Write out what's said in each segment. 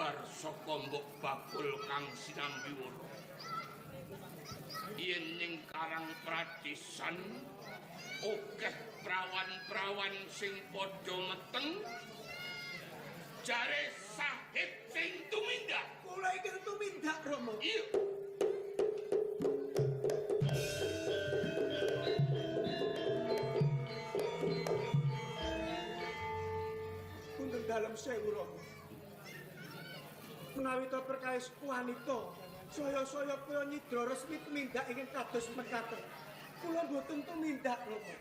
Kabar saka mbok bakul kang sinambi wara. Yen ning Karang Pradesan akeh prawan-prawan sing padha meteng jare Sahid sing tumindak. Kula iki tumindak, Rama. Iya. Punten dalem sewu, Rama. Menawi to perkawis wanita, saya-saya kaya nyidra resmi tumindak ingkang kados mekaten. Kula mboten tumindak, Rama.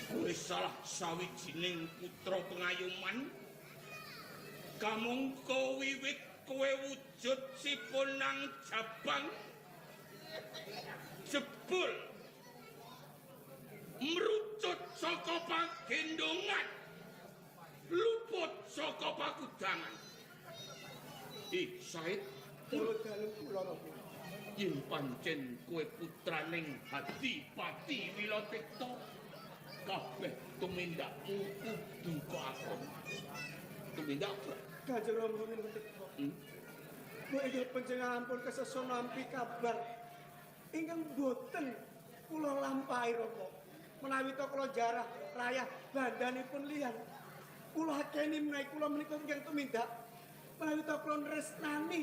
Kowe salah sawijining putra pengayoman. Kamangka wiwit kowe wujud siponang jabang jebul merucut saka pagendongan, luput saka pakudangan. Ih, Said, kula dalem kula, Rama. Yen pancen kowe putraning Hadipati Wilatikta, kabeh tumindakmu kudu kok akon. Tumindak apa? Kanjeng Rama Wilatikta. Mbok inggih panjenengan ampun kesesu nampi kabar ingkang boten kula lampahi, Rama. Menawi to kula jarah rayah bandanipun liyan, kula akeni menawi kula menika ingkang tumindak. Menawi to kula nresnani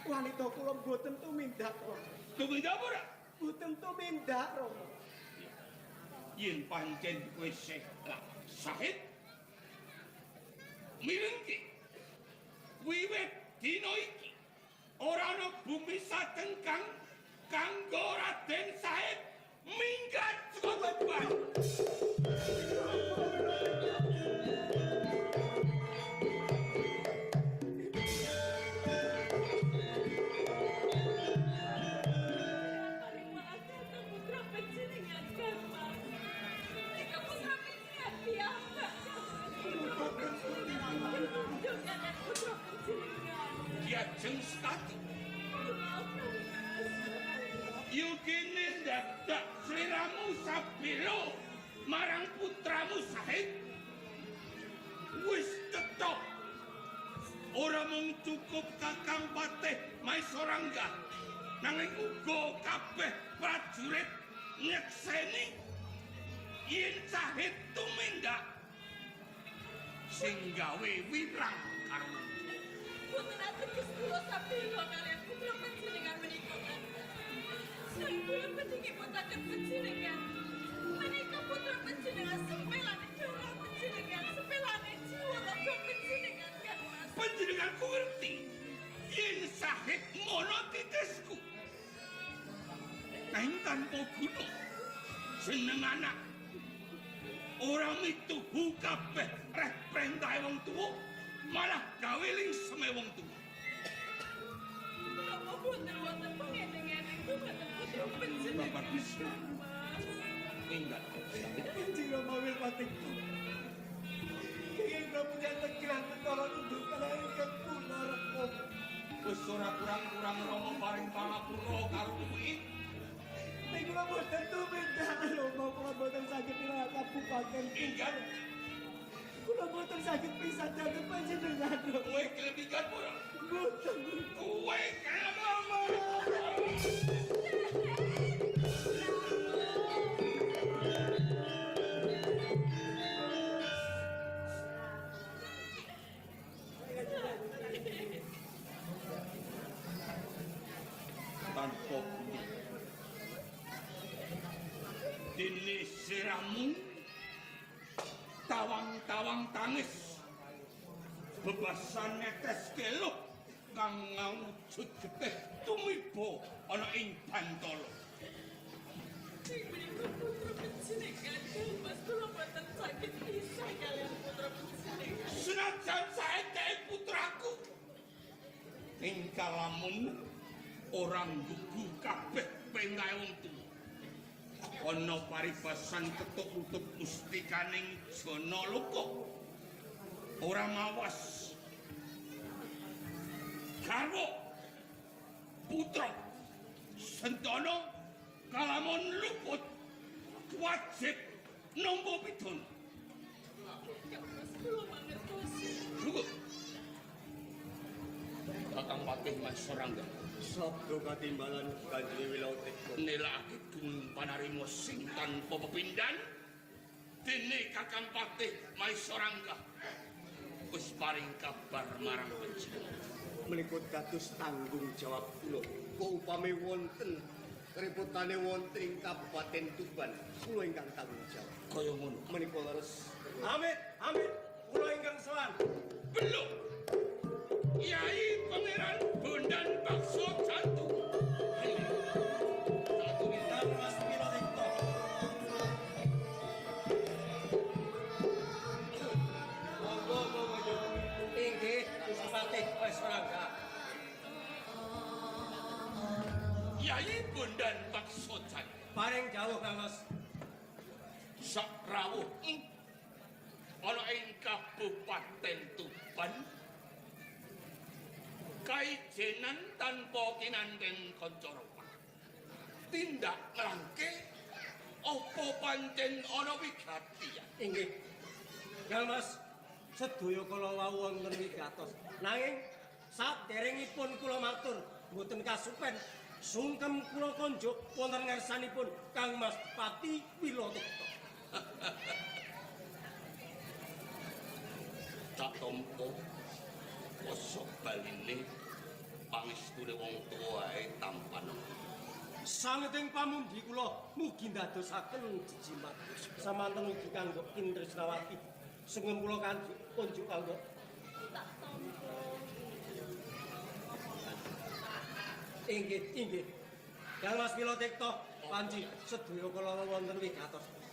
wanita kula boten tumindak, Rama. Tumindak apa ora? Boten tumindak, Rama. Yen pancen kowe lah Sahid, mirengki wiwit dina iki ora ana bumi satengkang kanggo Raden Sahid minggat saka Tuban. Diajeng statu yugene dadak sliramu sabelo marang putramu Sahid wis cetha ora mung cukup Kakang Patih Maesorangga nanging uga kabeh prajurit nyekseni yen Sahid tumindak sing gawe wirang karo. Boten ateges kula sabelo kaliyan putra panjenengan menika. Sing kula pentingipun panjenengan. Menika putra panjenengan sepelane darah panjenengan, sepelane jiwa raga panjenengan kan Mas. Panjenenganku ngerti yen Sahid mono titesku. Nanging tanpa guna jeneng anak ora mituhu kabeh reh perintahe wong tuwa, malah gawe lingseme wong tuwa. Napa boten wonten pengeneng-eneng dumateng putra panjenengan? Bapak bisa minggat. Kanjeng Rama Wilatikta. Kenging prabu tegelan petara nunduk kaliyan ingkang kula Rama. Wis ora kurang-kurang Rama paring pangapura karo kuwi. Ning kula boten tumindak, Rama, kula boten saged nilai kabupaten. Minggat. Kula boten saged pisah dhateng panjenengan. Kowe gelem minggat ora? Boten. Kowe gelem. Tanpa guna dene siramu tawang-tawang tangis bebasan netes keluh kang ngawujud getih tumiba ana ing bantala. Sing menika putra panjenengan, Mas, kula boten saged pisah kaliyan putra panjenengan. Senajan saeke putraku ing kalamun ora nggugu kabeh perintahe wong tuwa. Ana paribasan ketuk rutup mustikaning Janaloka ora mawas garwa putra sentana kalamun luput wajib nampa pidana. Patih Masorangga. Sabda katimbalan Kanjeng Wilotikta. Nelakake gung panarima sing tanpa pepindhan dene Kakang Patih Masorangga wis paring kabar marang panjenengan. Menika dados tanggung jawab kula. Kok upami wonten repotane wonten ing Kabupaten Tuban, kula ingkang tanggung jawab. Kaya ngono. Menika leres. Amit, amit, kula ingkang sowan. Belum. Yai Pangeran Bondan Bakso Jantung. Ayo. Satu Kang Mas Wilotikta. Monggo, monggo. Inggih, Gusti Patih Masorangga. Yai Bondan Bakso Jantung. Paring dawuh Kang Mas. Sak rawuh ana ing Kabupaten Tuban kaijenan tanpa kinanten kanca rupa. Tindak nglangke apa pancen ana wigati ya? Inggih. Kang Mas, sedaya kala wau wonten wigatos. Nanging saderengipun kula matur mboten kasupen sungkem kula konjuk wonten ngarsanipun Kang Mas Pati Wilotikta. Tak tampa basa baline pangestune wong tuwa ae tampan. Sangeting pamundi kula mugi ndadosaken jejimat. Samanten ugi kanggo Tresnawati. Sungkem kula kanjuk konjuk kanggo Tak tampa. Inggih, inggih. Kang Mas Wilotikta panci sedaya kala wonten wigatos.